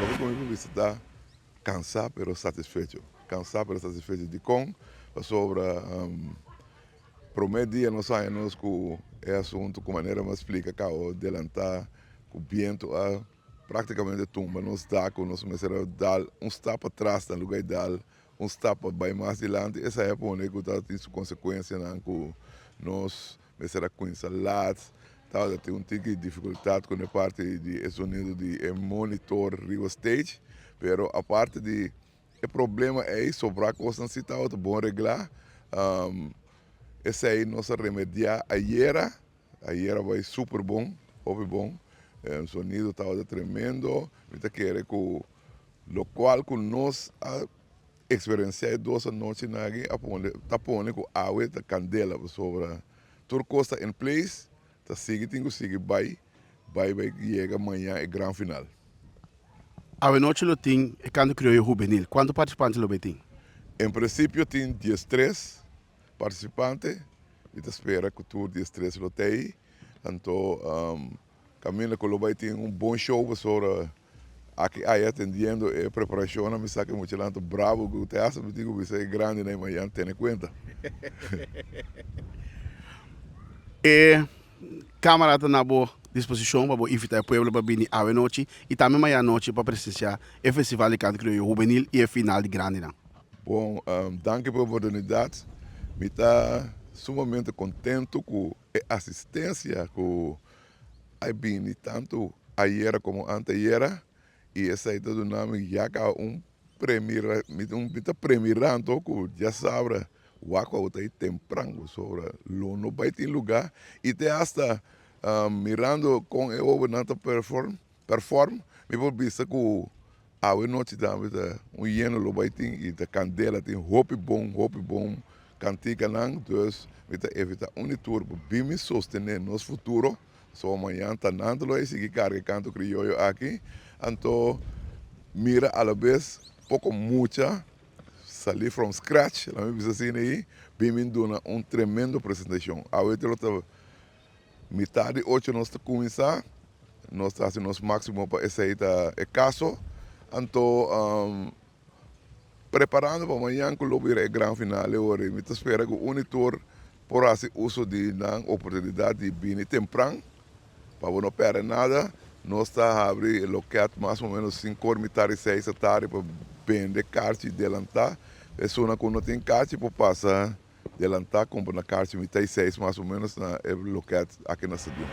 Loke ku mi por bisa ta kansá pero satisfecho. Kansá pero satisfecho. Dikon? Pasobra promé dia nos haña nos ku e asuntu ku manera mi a splika kaba delantá ku bientu a práktikamente tumba nos dak ku nos mester a dal un stap atras na luga di dal un stap pa bai mas dilanti. Esei a pone ku ta tin su konsekuensianan ku nos mester a kuminsá lat. Tabata tin un tiki difikultat ku e parti di e sonido di e monitor riba stage, pero aparte di e problema ei sobrá kosnan si tabata bon reglá. Esei nos a remediá ayera, ayera bai super bon, hopi bon, e sonido tabata tremendo, mi ta kere ku lokual ku nos a Eksperensiá e dos anochinan aki a pone ta pone ku awe ta kandela pasobra tur kos ta in place, ta sigui tin ku sigui bai bai bai yega mañan e gran final. Awe nochi lo tin e Canto Criollo Hubenil. Kuantu partisipante lo bay tin? En prinsipio tin diestres partisipante. Mi ta spera ku tur diestres lo ta ei. Anto Caminda cu lo bay tin un bon show pasobra aki aya atendiendo e preparacionnan mi sa cu e muchanan ta bravo cu te hasta mi tin cu bisa e grandinan mañan tene cuenta. E camara ta na bo disposicion pa bo invita e pueblo pa bini awe nochi y tambe mañan anochi pa presencia e festival di canto crioyo hubenil y e final di grandinan. Bon, danki pa e oportunidad. Mi ta sumamente contento cu E asistencia cu a bini tanto ayera como antayera y esey ta duna mi ya caba un premira, mi ta premirando cu diasabra wak cu ta ey tempran pasobra lo no bay tin lugar y te hasta mirando con e hobennan ta perform, perform mi por bisa cu Awe nochi tambe ta un yeno lo bai tin y ta candela tin hopi bon hopi bon canticanan dus mi ta evita un di tur pa bin mi sostene nos futuro so mañan ta nan ta lo a sigui carga e canto crioyo aki anto mira alabes poco mucha sali from scratch laat mi bisa asina ayi bin mi duna un tremendo presentacion awe lo ta Mitad di ocho nos ta cuminsa, nos ta haci nos maximo pa esey ta e caso, anto preparando pa mañan cu lo bira e gran final e ora mi ta spera cu un y tur por haci uso di nan oportunidad di bini tempran pa bo no perde nada, nos ta habri e loket mas o menos cinco or mitad di seis a tardi pa bende karchi delanta, esunnan cu no tin karchi por pasa. Delantá kumpra na karchi mitá i seis mas o ménos na e loket aki na stadion.